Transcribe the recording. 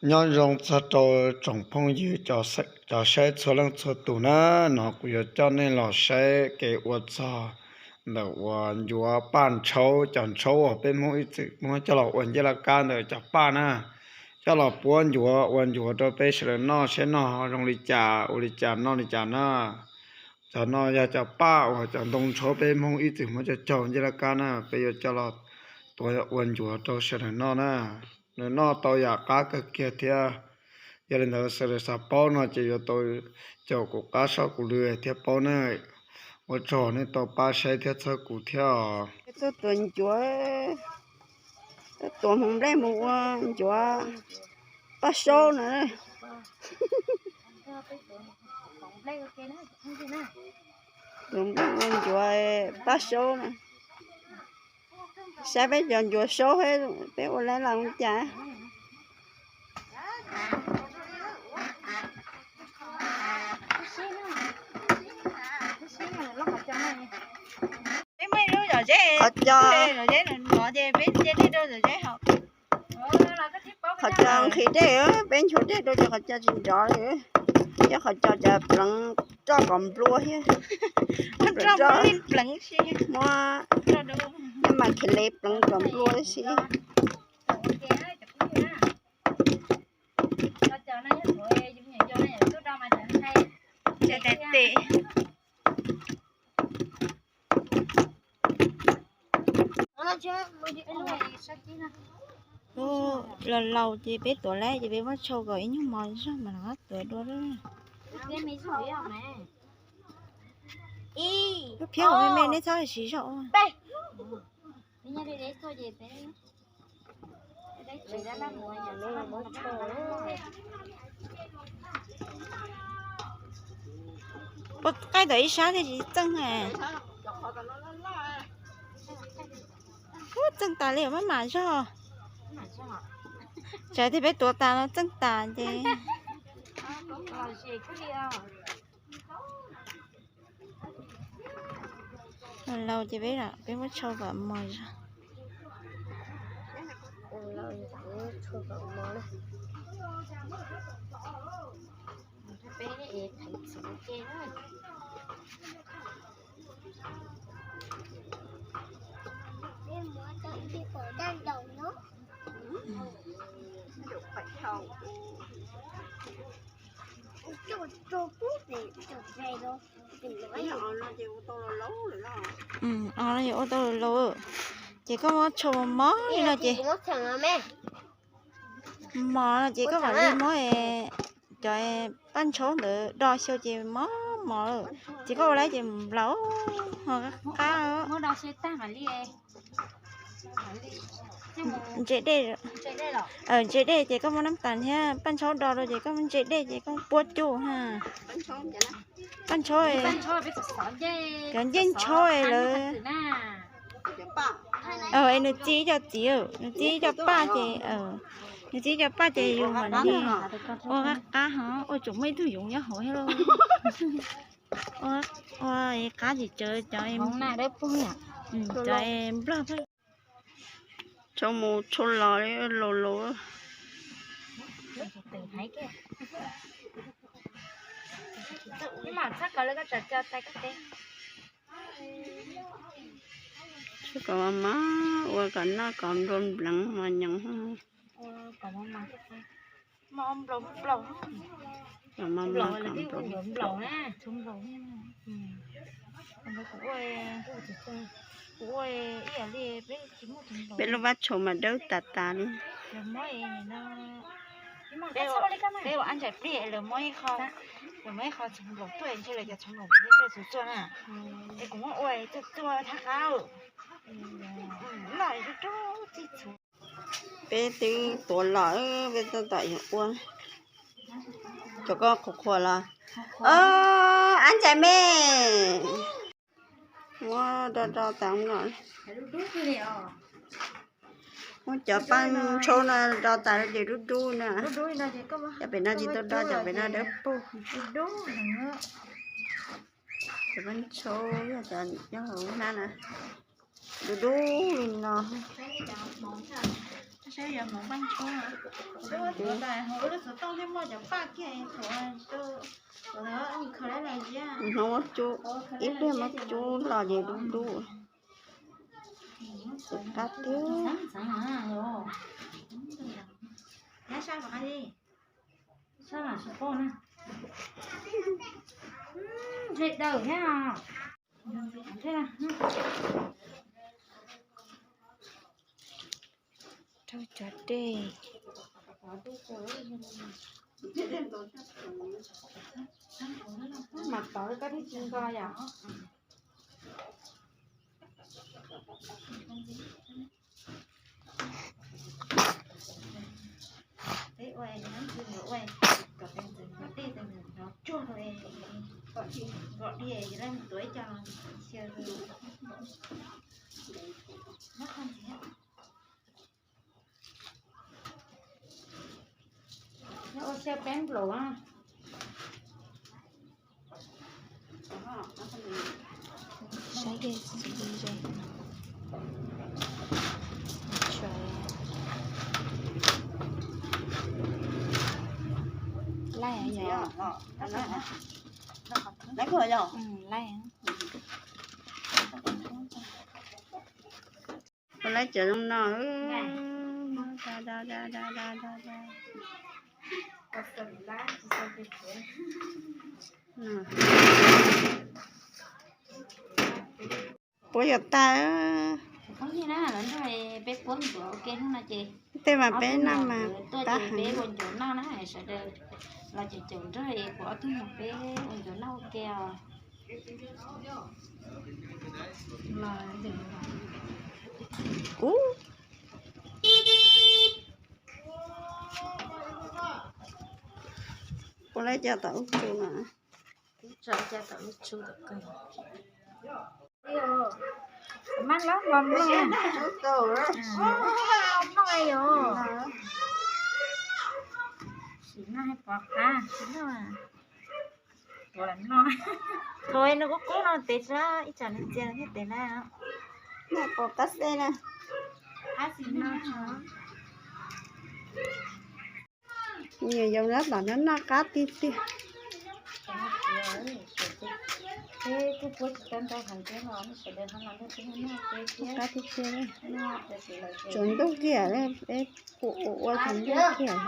Nyob zoo txog rau tsoom phooj ywg cov saib txhua leej txhua tus na, no kuv yuav coj nej los saib kev ua txog ntawm uas ncuav paj ntshaub, cov ntshaub uas peb Hmoob ib txwm muab coj los ua ncej laj kab ntawm cov paj na, coj los puab ncuav ua ncuav rau peb sawv daws noj saib noj zoo li cas, ua li cas noj li cas na. Cov no yog cov paj uas cov ntoo ntshaub peb Hmoob ib txwm muab coj caug ncej laj kab na, peb yuav coj los tuav ua ncuav rau sawv daws noj na. Nws noj tau yam qab kawg kiag thiab. Yog li ntawd sawv daws xav paub no ces yuav tau caum kuv qab soj kuv lw thiaj paub na. Ua tsaug nej tau pab saib thiab txhawb kuv thiab os. Tuaj tuav ncuav, tuaj tuav hmoov nplej mus ua ncuav paj saub na. Tuav nplej ua ncuav paj saub na. Saib peb cov ncuav saub, peb ua lawv los ua cas. Qhov cos, qhov cos nqhis dej, peb nchuav dej rau ces qhov cos tsis nrov li. Coj qhov cos cov pleev roj kom nplua thiab. Muab coj mas khev le pleev kom nplua xwb. Los laus ces peb tuav lawm ces peb muab tshau kom ib nyuag mos zog mas los tuav dua. Lub phiab me me neb txhob siv zog. Ua qaij tau ib sab thiaj tsis txeej. Ub, txeej tas li maj mam zog. Tsam tias peb tuav tas no txeej tas ces laus ces peb, peb muab tshau kom mos zog. Os no ces ua tau laus, ces koj muab tshau mos li no ces, mos no ces koj mam li muab cov paj ntshaub ntawd do xyaw ces mos mos lawm ces koj ua lawm ces nplaum ho qab. Ntse dej, ntse dej ces koj muab nab tas thiab paj ntshaub do rau ces koj muab ntse dej ces koj puab cuj ha. Paj ntshaub, cov ncej ntshaub lawm. Nws txi ib co txiv, nws txi ib co paj ces, nws txi ib co paj ces yus mam li ua qab qab ho ua tsuas muaj ib tug yoov nyob hauv thiab lauj. Ua qab ces tsawv cov, cov nplog. Tshau mus tshau los li laus laus. Tshau kom mas ua kom noj kom nplua npleev mas nyoos. Peb lub vaj tshau mas dawb tas tas li. Peb ua ab ntsaim plig lawv muab ib qho, lawv muab ib qho txhoov nplaum tuaj ntshe lawv cov txhoov nplaum tuaj txhoov tuaj na. Es kuv muab ua tuaj tuaj thab qab. Noj rub rub txij txhuv. Peb twb tuav los, peb tab tom yuav ua. Cov koj qhuas qhuas los? Ab ntsaim me. Muab do do tas no. Muab cov paj ntshaub no do tas ces dub dub na. Cov pem no tsis tau do, cov pem no dawb paug. Cov paj ntshaub yog cov nyob hauv hnab na. Dub dub li no. Saib yog hmoov paj ntshaub. Hnub ua cub, ib pliag muab cub los ces dub dub. Qab tiag. Rau cov dej. Mas tod koj twb tsis nko yom. Peb ua, ua kom tes ntxwv nrov dej, tes ntxwv nrov tsuag rau, kom dej, yog leej twg tuav ib co los xyaw rau. Nyob ua xyaw peb nplaum. Saib dej txiv ze. Laij yom. Laij. Ua lawv cov zoo no. Puab yuav tag. Tej mas peb noj mas tab heev. Los caum caum nrog kuv ob tug mus peb ua ncuav noj ua ke os. Kuv ua lawv cov tom lub tsu no. Tso cov tom lub tsu tom kawg. Mab lob npog mloog, mloog yom. Sim no pom qab, pom mloog. Tus no kuj kub no tes tso, ib tsam nws txias thiab tes na. Pom qab xwb na. Nyuam yaus nyob tom no noj qab tiag tiag. Qab tiag tiag. Tsaus ntuj kiag, peb ua ua tsaus ntuj kiag.